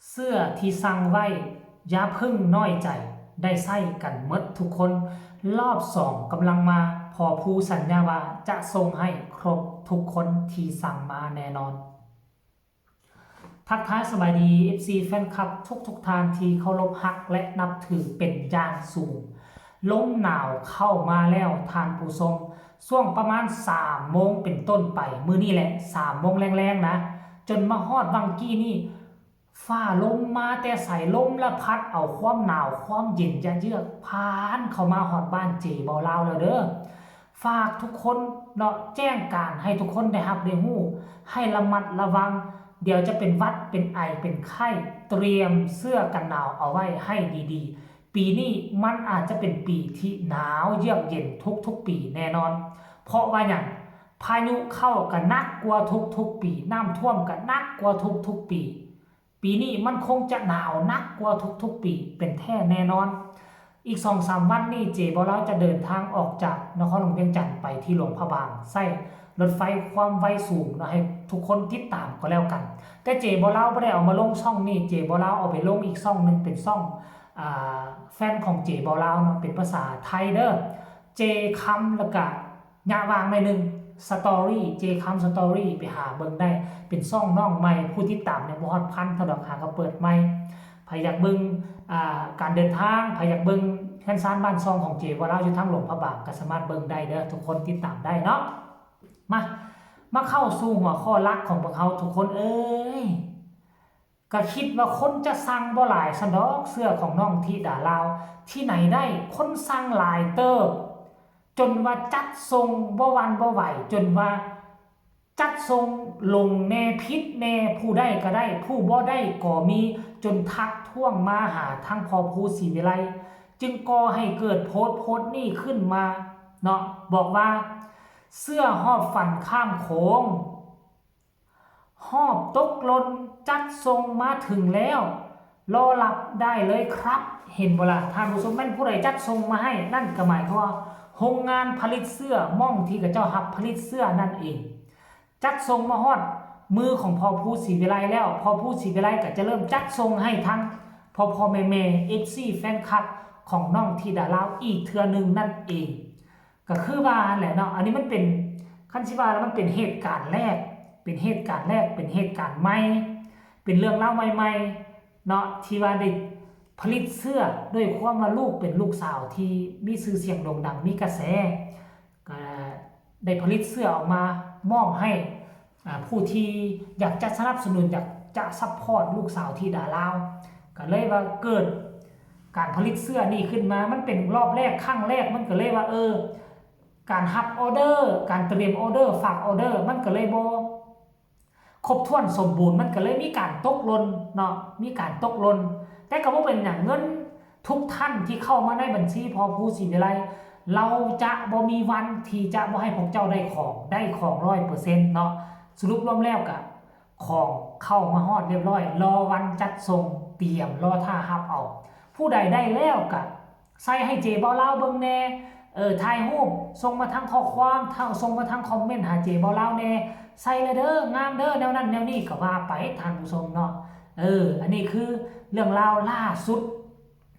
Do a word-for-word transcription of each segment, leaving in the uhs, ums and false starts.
เสื้อที่สั่งไว้ อย่าเพิ่งน้อยใจ ได้ใส่กันหมดทุกคน รอบสองกำลังมา พ่อผู้สัญญาว่าจะส่งให้ครบทุกคนที่สั่งมาแน่นอน ทักทายสบายดี เอฟซี แฟนคลับทุกๆท่านที่เคารพฮักและนับถือเป็นอย่างสูง ลมหนาวเข้ามาแล้วท่านผู้ชม ช่วงประมาณสามโมงเป็นต้นไป มื้อนี้แหละ สามโมงแลงๆนะ จนมาฮอดวังกี้นี่ ฟ้าลมมาแต่ไส ลมละพัดเอาความหนาวความเย็นยะเยือกผ่านเข้ามาฮอดบ้านเจบ่าวลาวแล้วเด้อ ฝากทุกคนเนาะ แจ้งการให้ทุกคนได้ฮับได้ฮู้ ให้ระมัดระวัง เดี๋ยวจะเป็นหวัดเป็นไอเป็นไข้ เตรียมเสื้อกันหนาวเอาไว้ให้ดีๆ ปีนี้มันอาจจะเป็นปีที่หนาวเยือกเย็นทุกๆปีแน่นอน เพราะว่าหยัง พายุเข้าก็หนักกว่าทุกๆปี น้ำท่วมก็หนักกว่าทุกๆปี ปีนี้มันคงจะหนาวหนักกว่าทุกๆปี เป็นแท้แน่นอน อีกสองสามวันนี้เจบ่าวลาวจะเดินทางออกจากนครหลวงเวียงจันทน์ไปที่หลวงพระบาง ใช้รถไฟความไวสูงเนาะ ให้ทุกคนติดตามก็แล้วกัน แต่เจบ่าวลาวบ่ได้เอามาลงช่องนี้ เจบ่าวลาวเอาไปลงอีกช่องหนึ่ง เป็นช่อง อ่า แฟนของเจบ่าวลาวเนาะ เป็นภาษาไทยเด้อ เจคำ แล้วก็ ยะว่างหน่อยหนึ่ง Story เจคำ Story ไปหาเบิ่งได้ เป็นช่องน้องใหม่ ผู้ติดตามยังบ่ฮอดพันเท่าดอก หาก็เปิดใหม่ ไผอยากเบิ่ง อ่า การเดินทาง ไผอยากเบิ่งเฮือนซานบ้านช่องของเจบ่าวลาวอยู่ทางหลวงพระบาง ก็สามารถเบิ่งได้เด้อ ทุกคนติดตามได้เนาะ มา มาเข้าสู่หัวข้อหลักของพวกเราทุกคนเอ้ย ก็คิดว่าคนจะสั่งบ่หลายซั้นดอก เสื้อของน้องธิดาลาว ที่ไหนได้ คนสั่งหลายเติบ จนว่าจัดส่งบ่หวั่นบ่ไหว จนว่าจัดส่งหลงแน่ ผิดแน่ ผู้ได้ก็ได้ ผู้บ่ได้ก็มี จนทักท้วงมาหาทางพ่อผู้ศรีวิไล จึงก่อให้เกิดโพสต์โพสต์นี้ขึ้นมาเนาะ บอกว่า เสื้อหอบฝันข้ามโขง หอบตกหล่นจัดส่งมาถึงแล้ว รอรับได้เลยครับ เห็นบ่ล่ะ ท่านผู้ชม แม่นผู้ใดจัดส่งมาให้ นั่นก็หมายความว่า โรงงานผลิตเสื้อหม่องที่เขาเจ้ารับผลิตเสื้อนั่นเอง จัดส่งมาฮอดมือของพ่อผู้ศรีวิไลแล้ว พ่อผู้ศรีวิไลก็จะเริ่มจัดส่งให้ทั้งพ่อพ่อแม่แม่ เอฟซี แฟนคลับของน้องธิดาลาวอีกเทื่อหนึ่งนั่นเอง ก็คือว่าหั่นแหละเนาะ อันนี้มันเป็น คันสิว่าแล้วมันเป็นเหตุการณ์แรก เป็นเหตุการณ์แรก เป็นเหตุการณ์ใหม่ เป็นเรื่องราวใหม่ๆเนาะ ที่ว่าได้ผลิตเสื้อ ด้วยความว่าลูกเป็นลูกสาวที่มีชื่อเสียงโด่งดัง มีกระแส ก็ได้ผลิตเสื้อออกมามอบให้ อ่า ผู้ที่อยากจะสนับสนุน อยากจะซัพพอร์ตลูกสาวธิดาลาว ก็เลยว่าเกิดการผลิตเสื้อนี่ขึ้นมา มันเป็นรอบแรก ครั้งแรก มันก็เลยว่า เออ การรับออเดอร์ การเตรียมออเดอร์ ฝากออเดอร์ มันก็เลยบ่ครบถ้วนสมบูรณ์ มันก็เลยมีการตกหล่นเนาะ มีการตกหล่น แต่ก็บ่เป็นหยัง เงินทุกท่านที่เข้ามาในบัญชีพ่อผู้ศรีวิไล เราจะบ่มีวันที่จะบ่ให้พวกเจ้าได้ของ ได้ของร้อยเปอร์เซ็นต์เนาะ สรุปรวมแล้วก็ ของเข้ามาฮอดเรียบร้อย รอวันจัดส่ง เตรียมรอท่ารับเอา ผู้ใดได้แล้วก็ใส่ให้เจบ่าวลาวเบิ่งแหน่ เออ ถ่ายรูปส่งมาทางข้อความ ทาง ส่งมาทางคอมเมนต์หาเจบ่าวลาวแหน่ ใส่เลยเด้อ งามเด้อ แนวนั้นแนวนี้ก็ว่าไป ท่านผู้ชมเนาะ เออ อันนี้คือเรื่องราวล่าสุด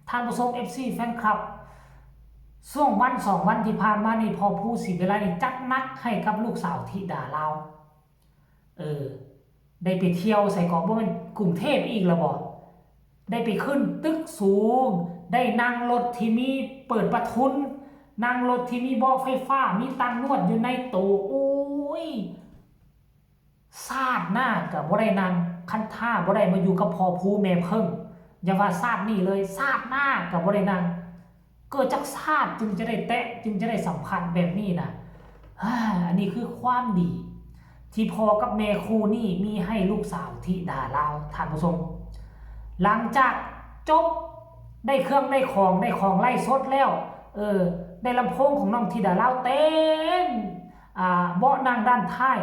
ท่านผู้ชม เอฟซี แฟนคลับ ช่วงวันสองวันที่ผ่านมานี่ พ่อผู้ศรีวิไลนี่จัดหนักให้กับลูกสาวธิดาลาว เออ ได้ไปเที่ยวไสเกาะ บ่แม่นกรุงเทพฯอีกแล้วบ่ ได้ไปขึ้นตึกสูง ได้นั่งรถที่มีเปิดประทุน นั่งรถที่มีเบาะไฟฟ้า มีตังนวดอยู่ในโต โอ้ย ชาติหน้าก็บ่ได้นั่ง คันถ้าบ่ได้มาอยู่กับพ่อผู้แม่เพิ่ง อย่าว่าชาตินี้เลย ชาติหน้าก็บ่ได้นั่ง เกิดจักชาติจึงจะได้แตะ จึงจะได้สัมผัสแบบนี้นะ อ่า อันนี้คือความดี ที่พ่อกับแม่คู่นี้มีให้ลูกสาวธิดาลาว ท่านผู้ชม หลังจากจบ ได้เครื่องได้ของ ได้ของไลฟ์สดแล้ว เออ ได้ลำโพงของน้องธิดาลาวเต็ม อ่า เบาะนั่งด้านท้าย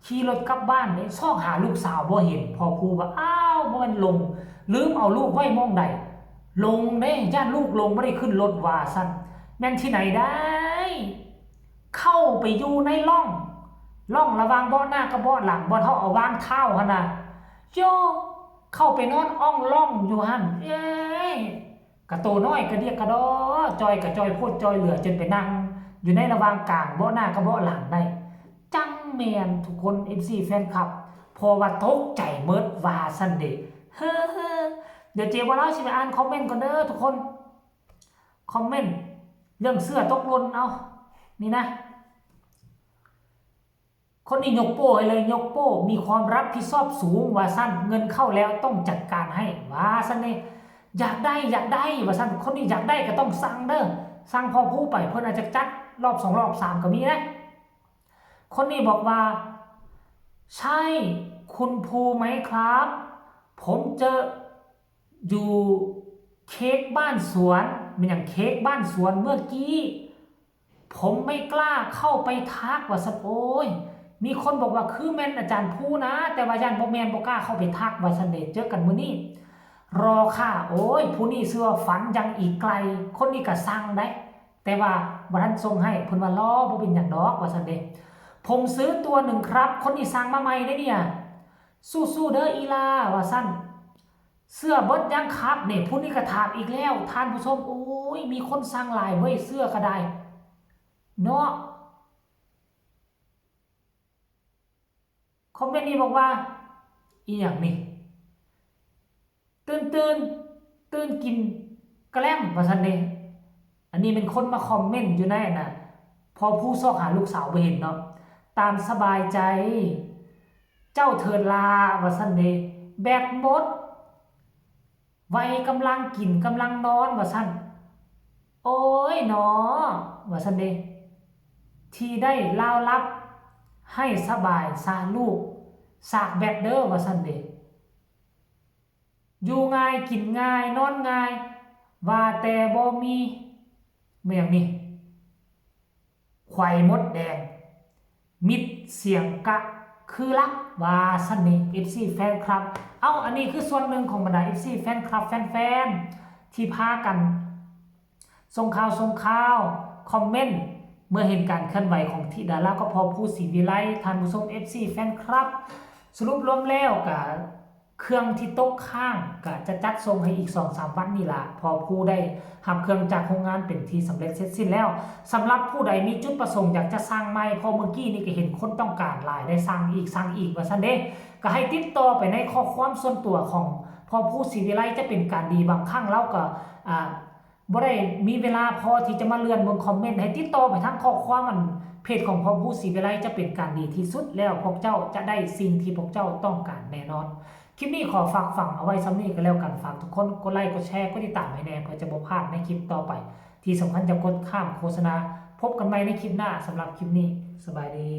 ขี่รถกลับบ้านเด้ ซอกหาลูกสาวบ่เห็น พ่อผู้ว่า อ้าว บ่แม่นหลง ลืมเอาลูกไว้หม่องใด หลงเด้ ย้านลูกหลง บ่ได้ขึ้นรถว่าซั่น แม่นที่ไหนได้ เข้าไปอยู่ในร่อง ร่องระหว่างเบาะหน้ากับเบาะหลัง บ่อนเฮาเอาวางเท้าหั่นน่ะ โย เข เข้าไปนอนอ่องล่องอยู่หั่น เอ้ย กะโตน้อยกะเดียกกะดอ จอยกะจอยโพดจอยเหลือ จนไปนั่งอยู่ในระหว่างกลางเบาะหน้ากับเบาะหลังได้ จั่งแม่นทุกคน เอฟซี แฟนคลับ เพราะว่าตกใจเมิดว่าซั่นเด้ เฮ้อ เดี๋ยวเจ๊บ่าวลาวสิไปอ่านคอมเมนต์ก่อนเด้อทุกคน คอมเมนต์เรื่องเสื้อตกหล่น เอา นี่นะ คนนี้ยกโป้ให้เลย ยกโป้ มีความรับผิดชอบสูง ว่าซั่น เงินเข้าแล้วต้องจัดการให้ ว่าซั่นเด้ อยากได้ อยากได้ ว่าซั่น คนนี้อยากได้ก็ต้องสั่งเด้อ สั่งพ่อผู้ไป เพิ่นอาจจะจัดรอบสองรอบสามก็มีนะ คนนี้บอกว่า ใช่คุณภูไหมครับ ผมเจออยู่เค้กบ้านสวน มันอย่างเค้กบ้านสวนเมื่อกี้ ผมไม่กล้าเข้าไปทัก ว่าซั่น โอ้ย มีคนบอกว่าคือแม่นอาจารย์ภูนะ แต่ว่าย่านบ่แม่น บ่กล้าเข้าไปทัก ว่าซั่นเด้ เจอกันมื้อนี้ รอค่ะ โอ้ย ผู้นี้ชื่อว่าฝันยังอีกไกล คนนี้ก็สั่งได้ แต่ว่าบ่ทันส่งให้ เพิ่นว่ารอ บ่เป็นหยังดอก ว่าซั่นเด้ ผมซื้อตัวหนึ่งครับ คนนี้สั่งมาใหม่เด้เนี่ย สู้ๆเด้ออีหล่า ว่าซั่น เสื้อเบิดยังครับเนี่ย ผู้นี้ก็ถามอีกแล้ว ท่านผู้ชม โอ้ย มีคนสั่งหลายเว้ย เสื้อก็ได้ เนาะ คอมเมนต์นี้บอกว่า อีหยังนี่ ตื่นตื่น ตื่นกินแกล้ม ว่าซั่นเด้ อันนี้เป็นคนมาคอมเมนต์อยู่ในอันน่ะ พอผู้ซอกหาลูกสาวบ่เห็นเนาะ ตามสบายใจ เจ้าเถิดลา ว่าซั่นเด้ แบตหมด วัยกำลังกินกำลังนอน ว่าซั่น โอ้ยหนอ ว่าซั่นเด้ ที่ได้ลาวลับ ให้สบายซะลูก สากแบตเด้อ ว่าซั่นเด้ อยู่ง่ายกินง่ายนอนง่าย ว่าแต่บ่มี แม่นหยังนี่ ไข่มดแดง มิดเสียงกะคือลัก ว่าซั่นนี่ เอฟซี แฟนคลับ เอ้า อันนี้คือส่วนหนึ่งของบรรดา เอฟซี แฟนคลับ แฟนๆ ที่พากัน ส่งข่าว ส่งข่าว คอมเมนต์ เมื่อเห็นการเคลื่อนไหวของธิดาลาวกับพ่อผู้ศรีวิไล ท่านผู้ชม เอฟซี แฟนคลับ สรุปรวมแล้วกะ เครื่องที่ตกค้างกะจะจัดส่งให้อีกสองสามวันนี่ล่ะ พ่อผู้ได้รับเครื่องจากโรงงานเป็นที่สำเร็จเสร็จสิ้นแล้ว สำหรับผู้ใดมีจุดประสงค์อยากจะสั่งใหม่ เพราะเมื่อกี้นี่ก็เห็นคนต้องการหลาย ได้สั่งอีก สั่งอีก ว่าซั่นเด้ ก็ให้ติดต่อไปในข้อความส่วนตัวของพ่อผู้ศรีวิไล จะเป็นการดี บางครั้งลาวก็ อ่า บ่ได้มีเวลาพอที่จะมาเลื่อนเบิ่งคอมเมนต์ ให้ติดต่อไปทางข้อความอันเพจของพ่อผู้ศรีวิไล จะเป็นการดีที่สุด แล้วพวกเจ้าจะได้สิ่งที่พวกเจ้าต้องการแน่นอน คลิปนี้ขอฝากฝังเอาไว้ส่ำนี้ก็แล้วกัน ฝากทุกคนกดไลค์ กดแชร์ กดติดตามให้แน่ เพื่อจะบ่พลาดในคลิปต่อไป ที่สำคัญอย่ากดข้ามโฆษณา พบกันใหม่ในคลิปหน้า สำหรับคลิปนี้ สบายดี